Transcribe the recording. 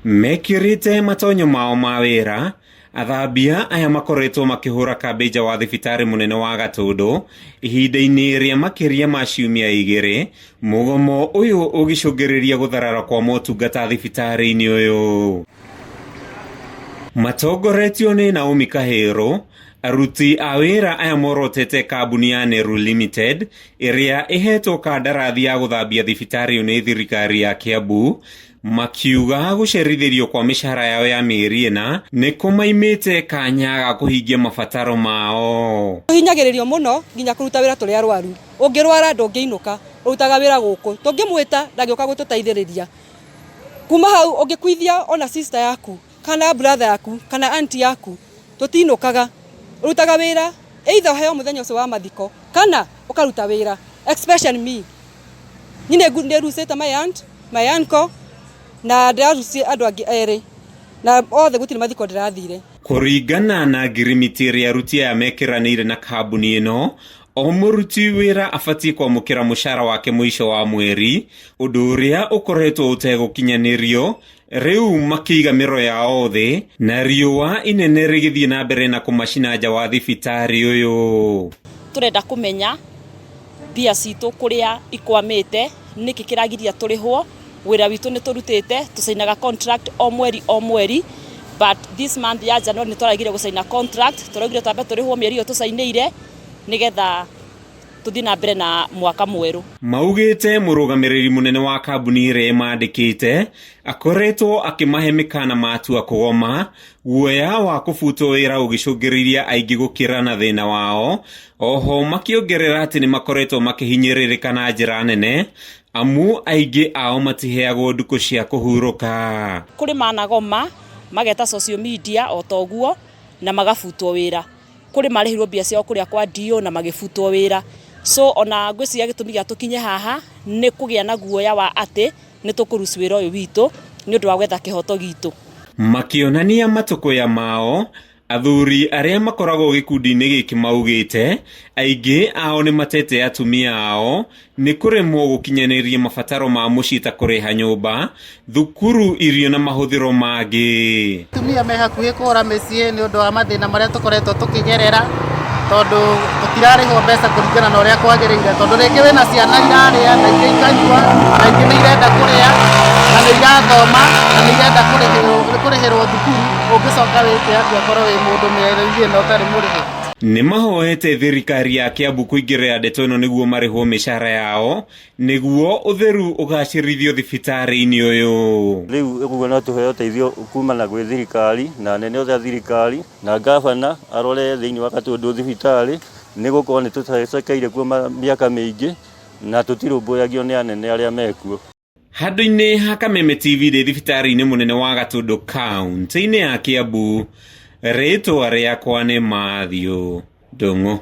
Mekĩrĩte matonyo mao ma wĩra, athambia aya makoretwo makĩhũra kambĩ nja wa thibitarĩ mũnene wa Gatũndũ ihinda-inĩ rĩa makĩria ma ciumia igĩrĩ, mũgomo ũyũ ũgĩcũngĩrĩria gũtharara kwa motungata thibitarĩ-inĩ ũyũ. Matongoretio nĩ Naomi Kahĩrũ, aruti a wĩra aya morotete kambuni ya Neru Limited ĩrĩa ĩhetwo kandarathi ya gũthambia thibitarĩ ũyũ nĩ thirikari ya Kiambu, makiuga gũcerithĩrio kwa mĩcara yao ya mĩeri ĩna nĩ kũmaimĩte kanya ga kũhingia mabataro mao. Tũhinyagĩrĩrio mũno nginya kũruta wĩra tũrĩ arwaru. Ũngĩrwara ndũngĩinũka, ũrutaga wĩra gũkũ. Tũngĩmwĩta ndangĩũka gũtũteithĩrĩria. Kuma hau ũngĩkuithia ona sister yaku kana brother yaku kana auntie yaku tũtinũkaga. Ũrutaga wĩra either ũheo mũthenya ũcio wa mathiko kana ũkaruta wĩra especially me. Niĩ nĩ rucĩte my aunt, my uncle na ndĩrarucia andũ angĩ erĩ na othe gũtirĩ mathiko ndĩrathire. Kũringana na ngirimiti ĩrĩa aruti aya mekĩranĩire na kambuni ĩno, o mũruti wĩra abatiĩ kwamũkĩra mũcara wake mũico wa mweri, ũndũ ũrĩa ũkoretwo ũtegũkinyanĩrio, rĩu makĩiga mĩro yao thĩ na riũa inene rĩgĩthiĩ na mbere na kũmacina nja wa thibitarĩ ũyũ. Tũrenda kũmenya mbia citũ kũrĩa ikwamĩte, nĩkĩ kĩragiria tũrĩhwo, wĩra witũ nĩ tũrutĩte, tũcainaga contract o mweri o mweri, but this month ya January nĩ twaregire gũcaina contract, tũraugire twambe tũrĩhwo mĩeri ĩyo tũcainĩire nĩgetha tũthiĩ na mbere na mwaka mwerũ. Maugĩte mũrũgamĩrĩri mũnene wa kambuni ĩrĩa ĩmandĩkĩte akoretwo akĩmahe mĩkana matua kũgoma, guoya wa kũbutwo wĩra ũgĩcũngĩrĩria aingĩ gũkĩra na thĩna wao, oho makĩongerera atĩ nĩ makoretwo makĩhinyĩrĩrĩka na njĩra nene amu aingĩ ao matiheagwo ndukũ cia kũhurũka. Kũrĩ managoma mageta social media o ta ũguo na magabutwo wĩra. Kũrĩ marĩhirwo mbia ciao kũrĩa kwa DO na magĩbutwo wĩra. So ona ngwĩciria gĩtũmi gĩa tũkinye haha nĩ kũgĩa na guoya wa atĩ nĩ tũkũruci wĩra ũyũ witũ nĩ ũndũ wa gwetha kĩhoto gitũ. Makĩonania matũkũya mao, athuri arĩa makoragwo gĩkundi-inĩ gĩkĩ maugĩte aingĩ ao nĩ matete atumia ao nĩ kũremwo gũkinyanĩria mabataro ma mũciĩ ta kũrĩha nyũmba, thukuru, irio na mahũthĩro mangĩ. Atumia me hakuhĩ kũra mĩciĩ nĩ ũndũ wa mathĩna marĩa tũkoretwo tũkĩgerera tondũ tũtirarĩhwo mbeca kũringana na ũrĩa kwagĩrĩire tondũ rĩngĩ wĩna ciana irarĩa na ingĩ ikanyua na ingĩ nĩ irenda kũrĩa na nĩ irathoma na nĩ irenda kũrĩhĩrwo thukuru ũngĩcoka wĩke atĩa korwo wĩ mũndũ mĩeri ĩno ũtarĩ mũrĩhe. Nĩ mahoete thirikari ya Kiambu kũingĩrĩra ndeto ĩno nĩguo marĩhwo mĩcara yao nĩguo ũtheru ũgacĩrithio thibitarĩ-inĩ ũyũ. Rĩu ũguo no tũheo ũteithio kumana gwĩ thirikari na anene othe a thirikari na ngabana arore thĩinĩ wa Gatũndũ thibitarĩ nĩ gũkorwo nĩ tũtecekeire kuo mĩaka mĩingĩ na tũtirũmbũyagio nĩ anene arĩa mekuo. Handũ-inĩ ha Kameme TV ndĩ thibitarĩ-inĩ mũnene wa Gatũndũ kaunti-inĩ ya Kiambu, rĩtwa rĩakwa nĩ Matthew Ndung'u.